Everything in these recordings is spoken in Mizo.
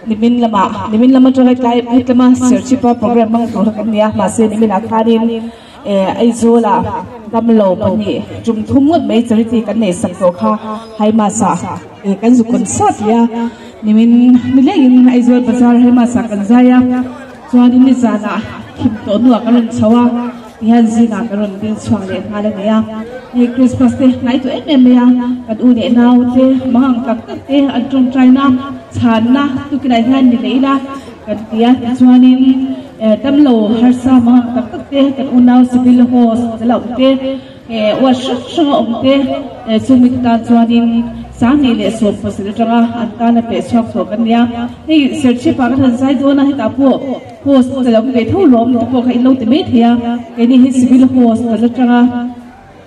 Nimin lamah nimin lam atanga tlai hetlama Serchhip a program hmang tur kha kan ni a mahse nimin ah khanin eh Aizawl ah damlo pahnih tum thum ngawt mai charity kan nei sak tawh kha Haimas ah eh kan zu concert leh a nimin nilengin Aizawl bazar Haimas ah kan zai a chuanin nizanah thim tawh hnuah kan rawn chho a. Tihian zingah ka rawn dil chhuak leh nghal a ni a, hei Christmas te hnai tawh em em mai a, kan u leh nau te mangang tak tak te an tawngtaina chhanna tukinah hian ni leh ila kan ti a, tichuanin damlo harsa mangang tak tak te kan unau civil host te la awm te ward hrang hranga awm te chumi te tan chuanin Sanghnih leh sawm pasarih atanga an tana peh chhuak tawh kan ni a, hei Serchhip ah kan han zai dawn a, hetah pawh Host te lo ve tho lawm te pawh kha in lo ti mai thei a, keini hi civil host kan atanga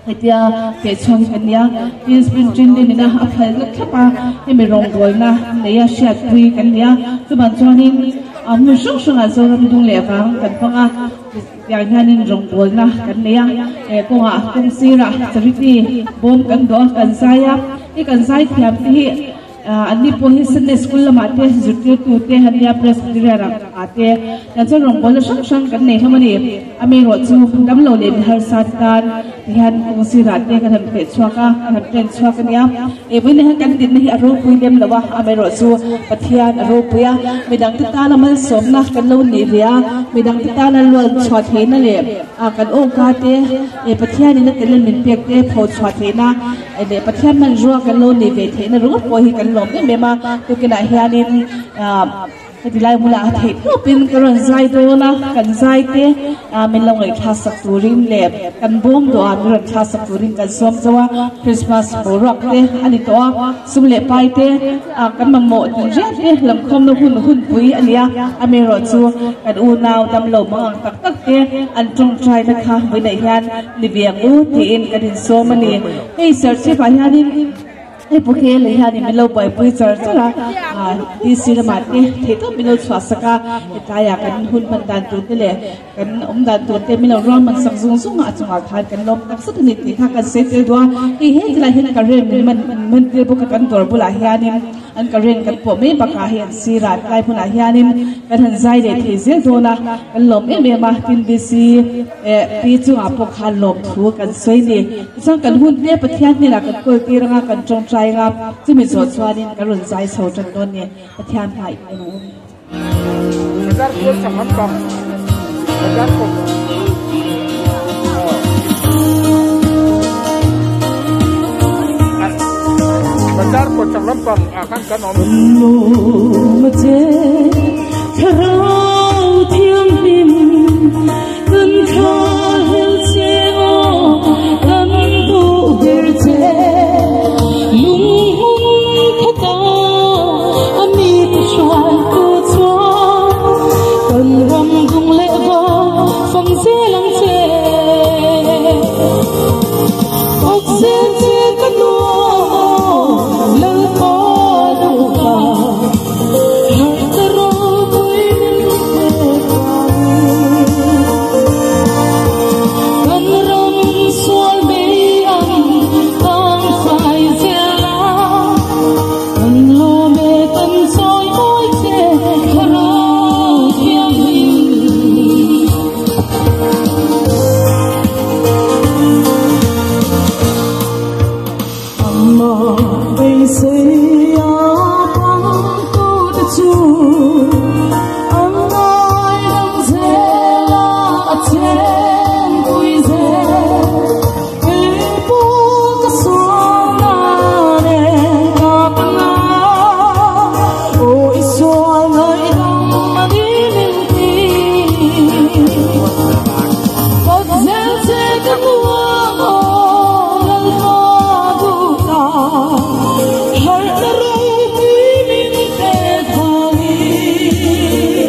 hetia peh chhuak hi kan ni a, tin superintendent ina a phal na thlap a, hemi rawngbawlna neia hriatpui kan ni a, chuvang chuanin a hmun hrang hrangah Zoram dung leh vang kan hmang a, tiang hianin rawngbawlna kan nei a, he kawngah kawng sirah charity bawm kan dawh a, kan zai a, hei kan zai thiam te hi. Anni pawh hi Sunday School lamah te zirtirtu te an nia Presbyterian ah te kan chuan rawngbawlna hrang hrang kan nei hlawm a ni. Amaherawh chu damlo leh mi harsa te tan ti hian kawng sirah te kan han peh chhuak a, kan han pen chhuak a nia. Vawiin hian kan dinna hi a ropui lem lo a, amaherawh chu Pathian a ropui a, midang te tana malsawmna kan lo nih ve a, midang te tana luan chhuah theihna leh kan awka te Pathianin a talent min pek te pho chhuah theihna Leh Pathian hmanrua kan lo nei ve theihna ringawt pawh hi kan lawm em em a, tukinah hianin heti lai bulah theih tawpin ka rawn zai dawn a, kan zai te min lo ngaihthlak sak turin leh kan bawm dawh a min rawn thlak sak turin kan sawm zo a, Christmas boruak te a ni tawh a, sum leh pai te kan mamawh tin riat te lamkhawmna hun hunpui a ni a, amaherawhchu kan unau damlo mangang tak tak te an tawngtaina kha vawiinah hian Ni ve ang u tiin kan insawm a ni. Hei Serchhip ah hianin hei Pu Hela hianin min lo buaipui char char a, DC lamah te theih tawp min lo chhuah sak a, hetlaiah kan hun hman dan tur te leh kan awm dan tur te min lo ruahman sak zung zung a, a chungah khan kan lawm tak zet a ni tih kha kan sawi tel duh a. Hei hetilai hian current min man man tir bawk a kan dawr bulah hianin. An current kan pawh mai bakah hei an sirah tlai hmunah hianin kan han zai leh thei zel dawn a, kan lawm em em a, tin BC eh pi chungah pawh khan lawm thu kan sawi ni. Tichuan kan hun te Pathian hnenah kan kawl tir anga kan tawngtai anga chumi zawh chuanin kan rawn zai chho tan dawn ni. Pathian hmai in a awm. Bazar kual chang lampang bazar kawt. Bazar kawt chang lampang ah khan kan awm. Thlarau thianghlim kan thlahel che aw kan duh ber che lunghmun khata a mite hruaitu chuan kan ram dung leh va fang zel ang che Fak zel che ka nuam aw Lalpa duhpa harh ka ropui min pek vangin kan ram sual mei ang kang fai zel a kan lawm e kan chawi mawi che Thlarau Thianghlim. Amah beisei a pangtute chu an ngaidam zel a, a chenpui zel. Kei pawh ka sual nan e ka panga, aw i sual ngaihdam a ni min ti. Fak zel che ka nuam aw Lalpa duhta, harhna ropui min pek vangin.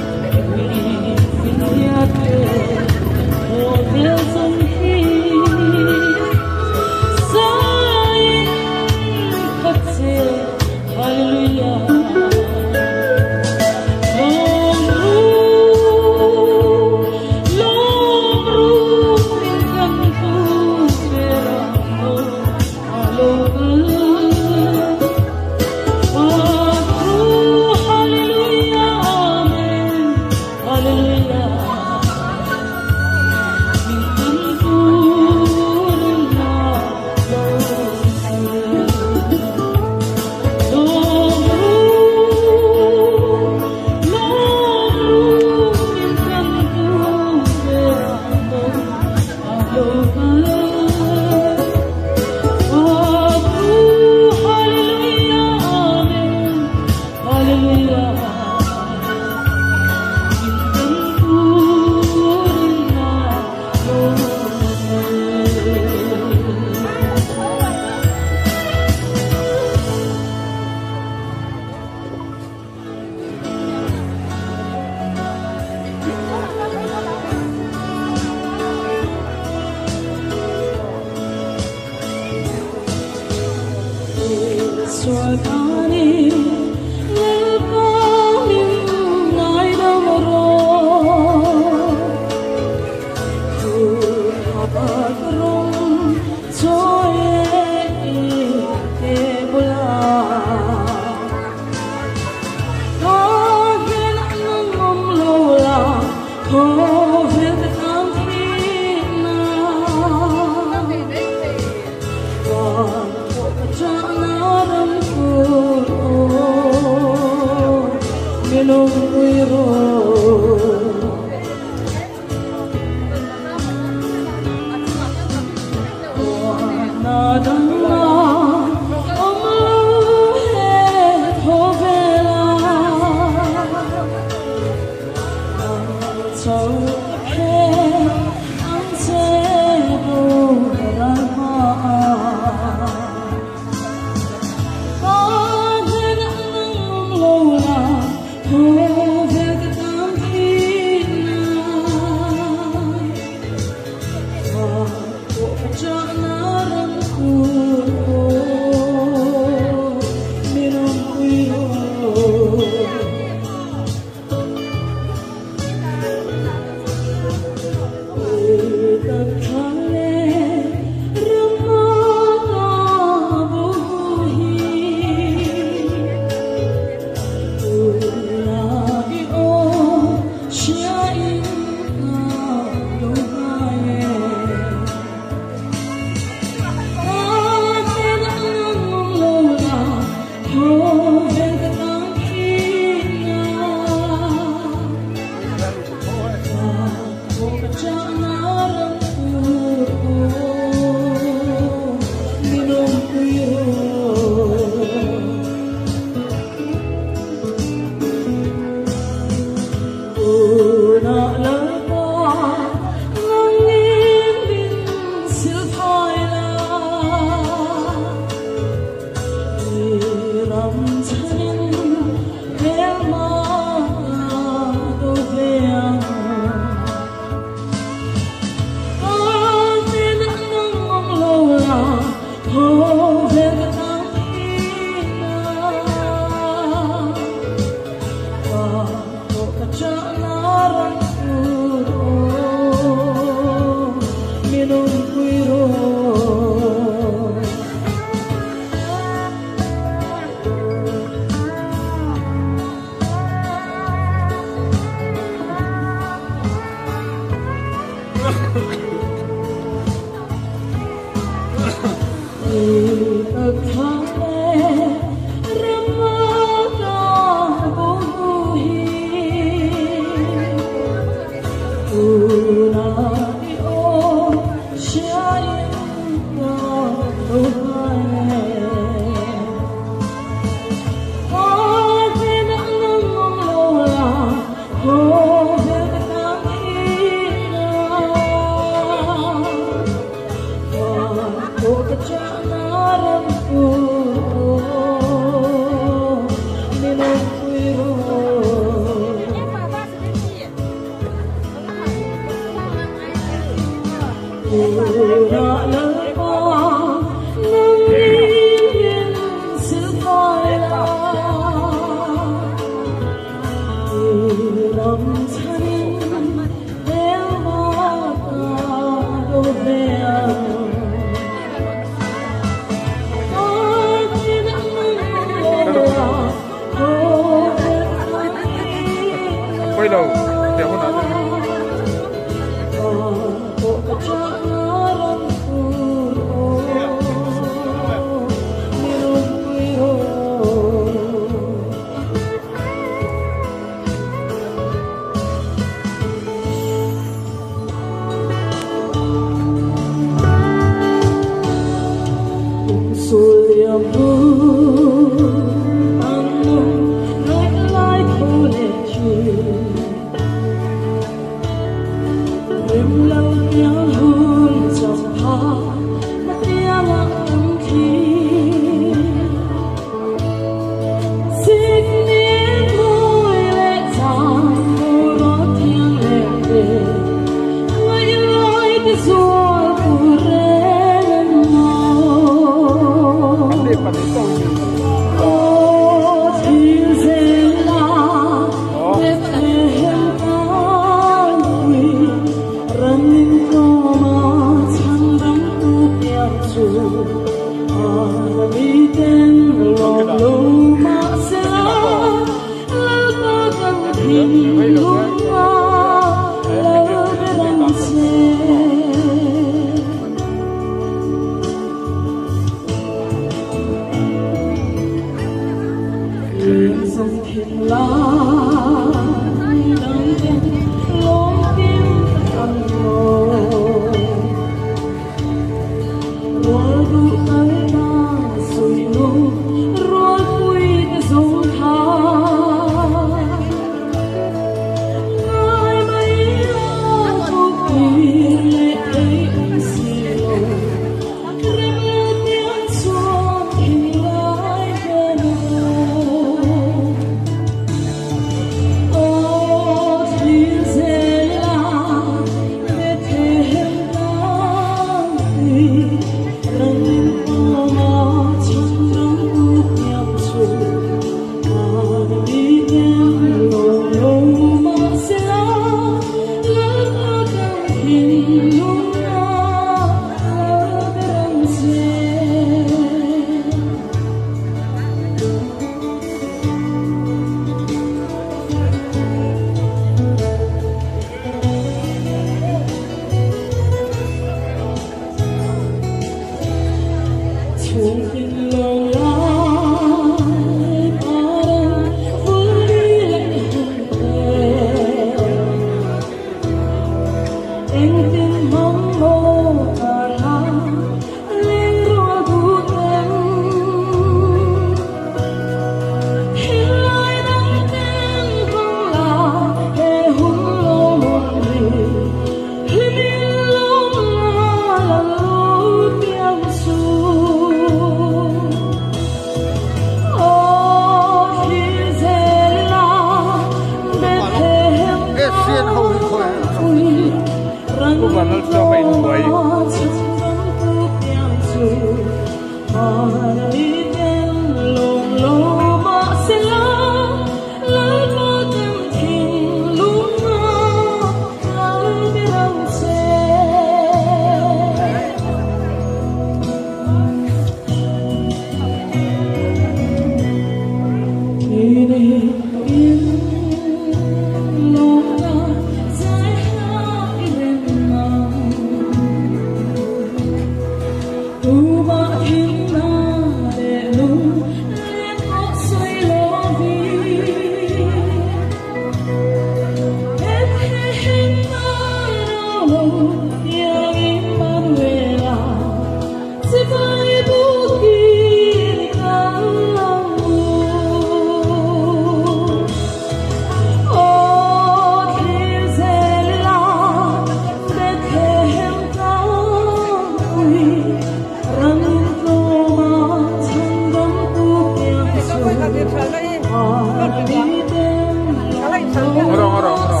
Orong, orong, orong.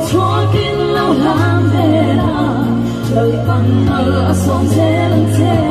Chhuakin lo hlang vela Lalpan mal a sawm zel ang che.